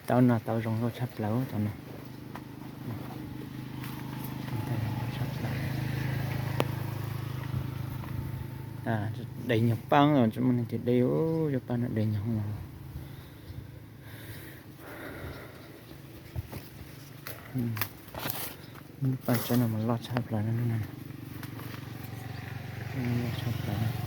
Tau no tau zoo nkauj tshaj plaws tau no. Tshaj plaws. Dai nyuag paj los tsis muaj neeg twg de, yuav paj no dai nyuag no. Paj tsaib no mas loj tshaj plaws no, loj tshaj plaws.